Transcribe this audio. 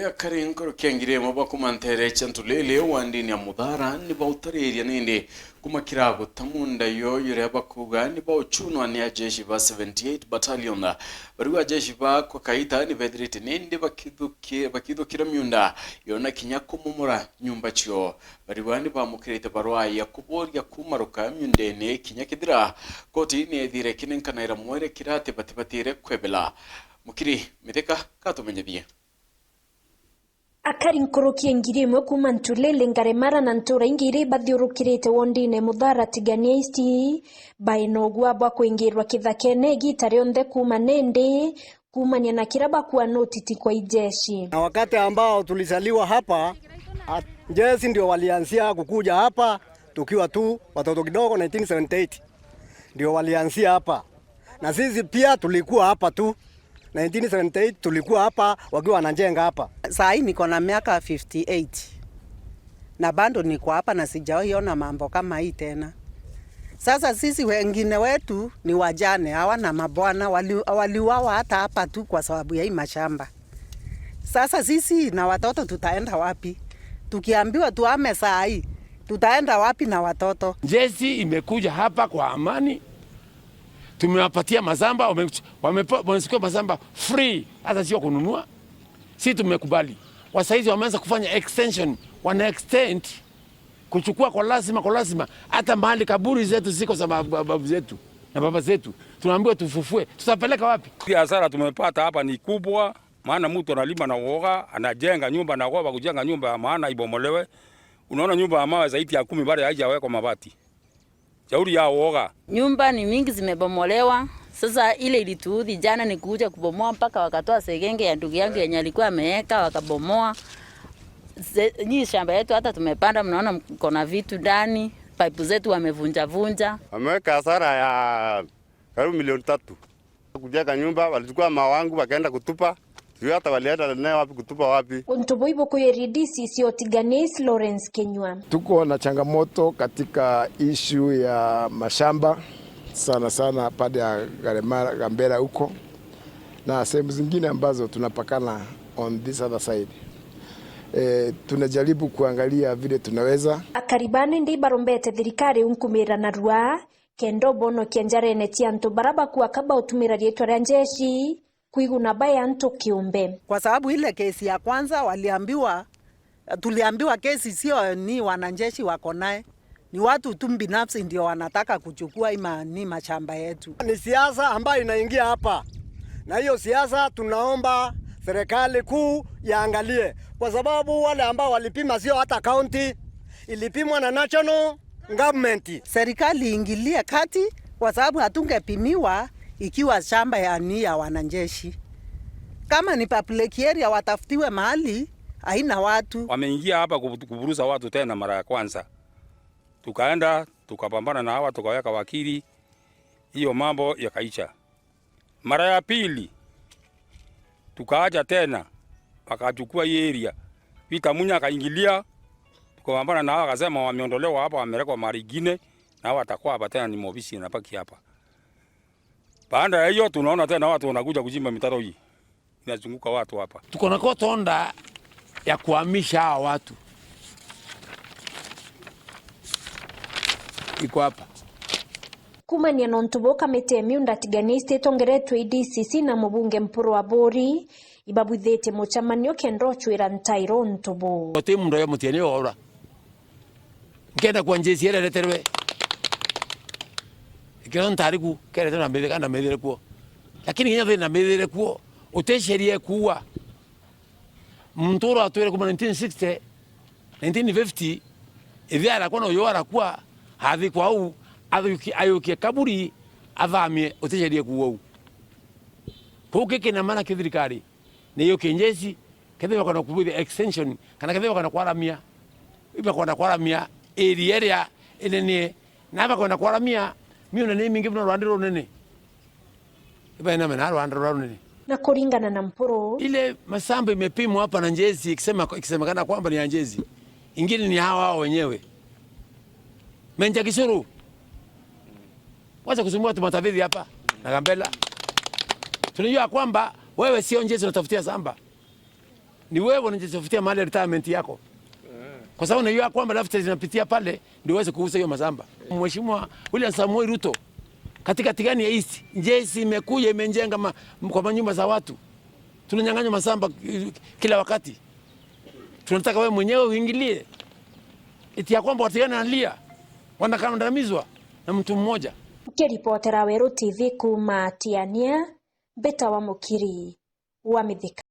Akari nkoro bakumantere chantulele wandini ya muthara ni bautariria nindi kumakira gutamunda yo yuria bakuga ni bauchunwa ni ajeshi ba 78 Battalion. Bariwa ajeshi ba kwa kaita ni bethirite nindi bakithukira miunda yona kinya kumumura nyumba chio. Bariwa ni bamukirite barua ya kuboria kumaruka miundene kinya kithira koti ni ethire kinenkanaira mwere kirate batibatire kwebela mukiri mithika katumenyethie. Akari nkoroki ngiri imwe kuma Ntulele, Ngaremara na ntura ingi iria bathiurukirite wondine Muthara Tigania East bainogwa bwa kuingirwa kithakene igita rionthe kuma nindi kumania na kira bakua notiti kwa ijeshi. Na wakati ambao tulizaliwa hapa, jeshi ndio walianzia kukuja hapa tukiwa tu watoto kidogo. 1978 ndio walianzia hapa, na sisi pia tulikuwa hapa tu 1978, tulikuwa hapa wakiwa wanajenga hapa. Saa hii niko na miaka 58 na bado niko hapa na sijawahi ona mambo kama hii tena. Sasa sisi wengine wetu ni wajane, hawana mabwana, waliuawa hata hapa tu kwa sababu ya hii mashamba. Sasa sisi na watoto tutaenda wapi? Tukiambiwa tuame saa hii, tutaenda wapi na watoto? Jeshi imekuja hapa kwa amani, tumewapatia mazamba, wamechukua mazamba free, hata sio kununua. Si tumekubali. Wasaizi wameanza kufanya extension, wana extend kuchukua kwa lazima, kwa lazima. Hata mahali kaburi zetu ziko za babu zetu na baba zetu, tunaambiwa tufufue, tutapeleka wapi? Hasara tumepata hapa ni kubwa, maana mtu analima na uoga, anajenga nyumba na uoga kujenga nyumba maana ibomolewe. Unaona nyumba ya mawe zaidi ya 10 bado haijawekwa mabati. Shauri ya uoga. Nyumba ni mingi zimebomolewa. Sasa ile ilituudhi jana ni kuja kubomoa mpaka wakatoa segenge ya ndugu yangu yenye alikuwa ameweka wakabomoa. Nyi shamba yetu hata tumepanda, mnaona mko na vitu ndani, pipe zetu wamevunja vunja. Wameweka hasara ya karibu milioni 3. Kujenga nyumba walichukua mawangu wakaenda kutupa. Sio hata walienda nayo wapi kutupa wapi. Untubo iboko ya DCC Otiganis Lawrence Kenywa. Tuko na changamoto katika issue ya mashamba sana sana pale ya Garemara, Gambera huko na sehemu zingine ambazo tunapakana on this other side. Tunajaribu kuangalia vile tunaweza. Akaribane ndi barombete thirikari unkumira na rua kendo bono kianjarene tia antu baraba kuwa kaba utumira rietwa ria njeshi kuiguna baya antu kiumbe. Kwa sababu ile kesi ya kwanza tuliambiwa kesi sio ni wanajeshi wako naye, ni watu tu binafsi ndio wanataka kuchukua ima ni mashamba yetu. Ni siasa ambayo inaingia hapa, na hiyo siasa tunaomba serikali kuu yaangalie, kwa sababu wale ambao walipima sio hata county, ilipimwa na national government. Serikali ingilie kati, kwa sababu hatungepimiwa ikiwa shamba ya ni ya wanajeshi. Kama ni public area watafutiwe mahali haina watu. Wameingia hapa kuburuza watu tena mara ya kwanza. Tukaenda tukapambana na hawa, tukaweka wakili, hiyo mambo yakaisha. Mara ya pili tukaacha tena, wakachukua hii area. Peter Munya akaingilia, tukapambana na hawa, akasema wameondolewa hapa, wamewekwa mahali ingine, na hawa watakuwa hapa tena, ni mobisi inabaki hapa. Baada ya hiyo tunaona tena watu wanakuja kuchimba mitaro hii. Inazunguka watu hapa. Tuko na court order ya kuhamisha hawa watu. Iko hapa. Kumania nontu kamite miunda tiganiste tongeretwe DCC na mubunge Mpuru wa Bori ibabwithite muchamanio kendo chwira ntairo ntubu. Ote mundu yo mutieni ora. Nkenda kwa njesi era leterwe. Ikero ntariku kerete na mbere kana mbere kuo. Lakini kinya thina mbere kuo utesherie kuwa. Mntoro atwere kuma 1960 1950 ithiara kwa no yora kwa hathi kwa u ayukie kaburi athamie utesherie kuwa u. Kuke kina maana kithirikari ni yo kinjesi kethe kana kubuthi extension kana kethe kana kwaramia iba kwana kwaramia area area enene na ba kwana kwaramia miona ni mingi muno rwanda runene iba ina mena rwanda runene. Na kulingana na Mpuru, ile masamba imepimwa hapa na njezi ikisemekana kwamba ni ya njezi, ingine ni hawa hao wenyewe Menja Kisuru. Wacha kusumbua tu matavidi hapa na Gambela. Tunajua kwamba wewe sio njezi unatafutia samba. Ni wewe unajitafutia mahali ya retirement yako, kwa sababu unajua kwamba lifestyle zinapitia pale ndio uweze kuuza hiyo mashamba. Mheshimiwa William Samoei Ruto katika Tigania East, jeshi imekuja imejenga kwa manyumba za watu, tunanyang'anywa mashamba kila wakati. Tunataka wewe mwenyewe uingilie eti ya kwamba Watigania wanalia, wanakandamizwa na mtu mmoja. Nkiripotera Weru TV kuma Tiania, Mbita wa Mukiri wa Mithika.